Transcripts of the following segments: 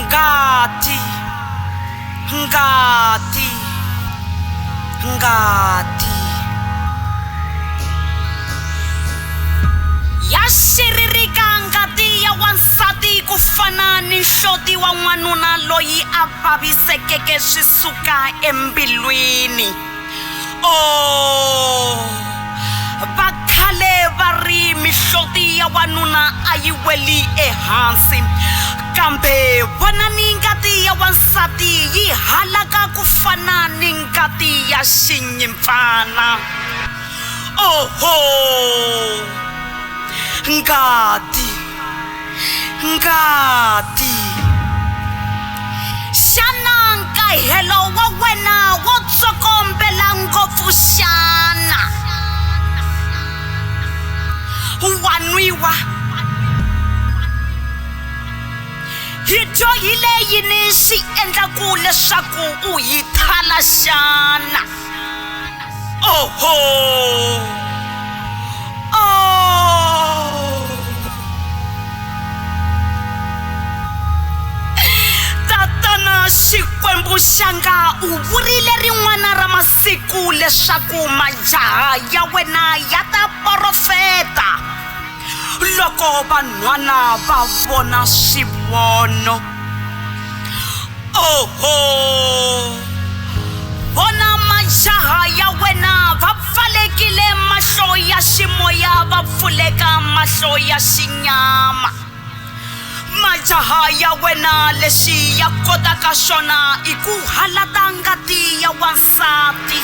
Ngati, ngati, ngati ya xiririka, ngati ya wansati ku fana ni nhloti wa n'wanuna loyi a vavisekeke swi suka embilwini. Oh, vakhale va ri mihloti ya wanuna a yi weli ehansi, kambe vonani ngati ya wansati yi halaka ku fana ni ngati ya xinyimpfana. Oho, ngati, ngati, xana nkahelo wa wena wo tsokombela ngopfu xana? Wa nwiwa hi dyohile yini swi endlaku leswaku u hi thala xana? Oho, oh, tatana Xikwembu xanga, u vurile rin'wana ra masiku leswaku majaha ya wena ya ta porofeta loko vanhwana va vona swivono. Oho, vona majaha ya wena va pfalekile mahlo ya ximoya, va pfuleka mahlo ya xinyama. Majaha ya wena lexi ya kotaka xona i ku halata ngati ya wansati,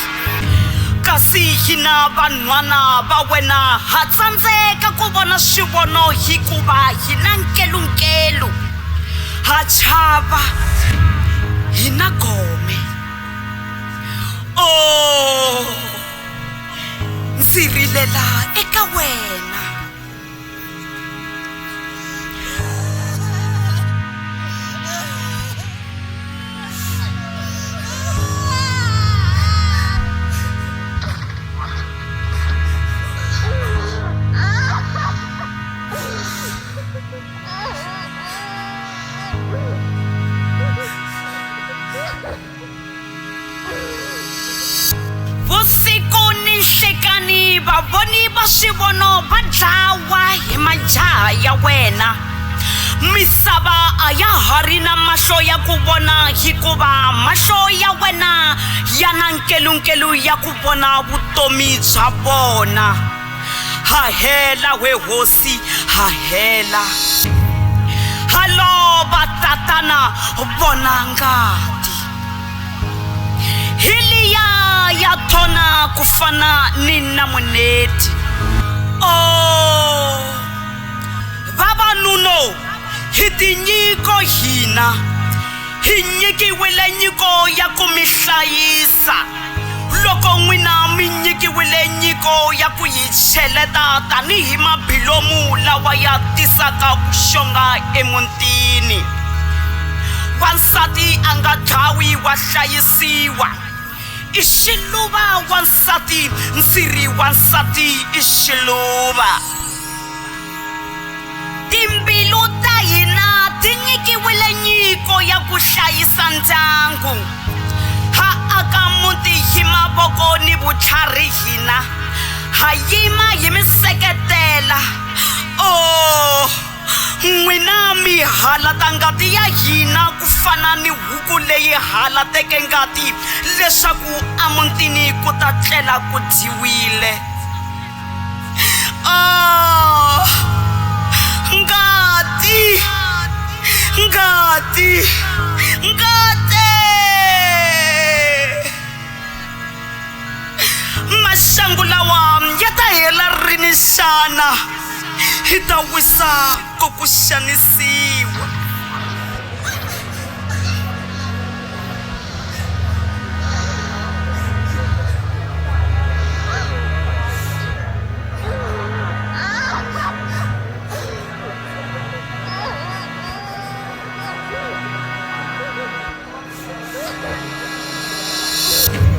kasi hina vanhwana va wena ha tsandzeka ku vona swivono hikuva hina nkelunkelu, ha chava, hina gome. Oh, ndzi rilela eka wena. Vusiku ni nhlekani vavoni va swivono va dlawa hi majaha ya wena. Misava a ya ha ri na mahlo ya ku vona, hikuva mahlo ya wena ya na nkelunkelu ya ku vona vutomi bya vona. Ha hela we hosi, ha hela. Ha lova tatana, vona ngati hi liya ya thona ku fana ni namuneti. Oh, vavanuna hi tinyiko hina, hi nyikiwile nyiko ya ku mi hlayisa, loko n'wina mi nyikiwile nyiko ya ku yi cheleta tanihi mabilomu lawa ya tisaka ku xonga emutini. Wansati a nga dlawi, wa hlayisiwa. I xiluva wansati, ndzi ri wansati i xiluva. Timbilu ta hina ti nyikiwile nyiko ya ku hlayisa ndyangu. Ha aka muti hi mavoko ni vutlhari hina, ha yima hi mi seketela. Oh, n'wina mi halata ngati ya hina ku fana ni huku leyi halateke ngati leswaku emutini ku ta tlela ku dyiwile. Ah, ngati, ngati, ngati. Maxangu lawa ya ta hela rini xana? Hi ta wisa ko ku xanisiwa.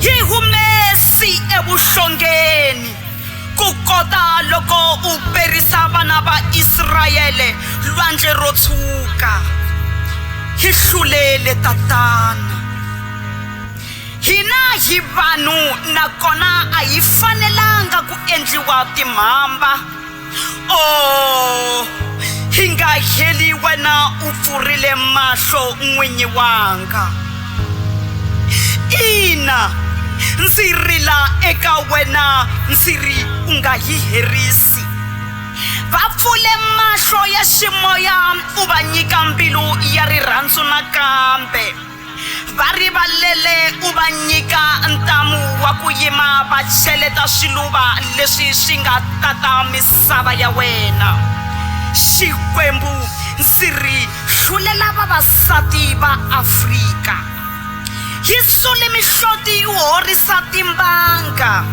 Hi humesi evuhlongeni. Hlongeni ku kota loko u perisa vana va Israyele lwandle ro tshuka. Hi hlulele tatana. Hina hi vanhu nakona a hi fanelanga ku endliwa timhamba. Oh, hi nga heli wena u pfurile mahlo n'winyi wanga. Ina, ndzi rila eka wena ndzi ri u nga hi herisi. Va pfule mahlo ya ximoya u va nyika mbilu ya rirhandzu nakambe. Va rivalele u va nyika ntamu wa ku yima va cheleta swiluva leswi swi nga tata misava ya wena. Xikwembu ndzi ri hlulela vavasati va Afrika. Yi sule mihloti yi horisa timbanga.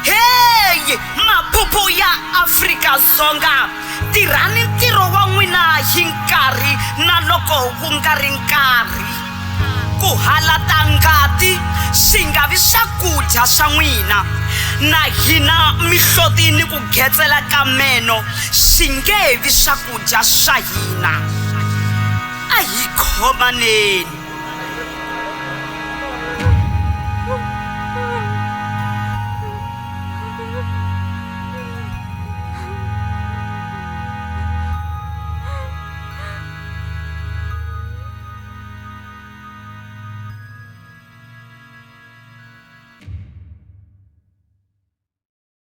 Heyi maphuphu ya Afrika-Dzonga! Tirhani ntirho wa n'wina hi nkarhi na loko wu nga ri nkarhi. Ku halata ngati swi nga vi swakudya swa n'wina, na hina mihloti ni ku getsela ka meno swi nge vi swakudya swa hina. A hi khomaneni.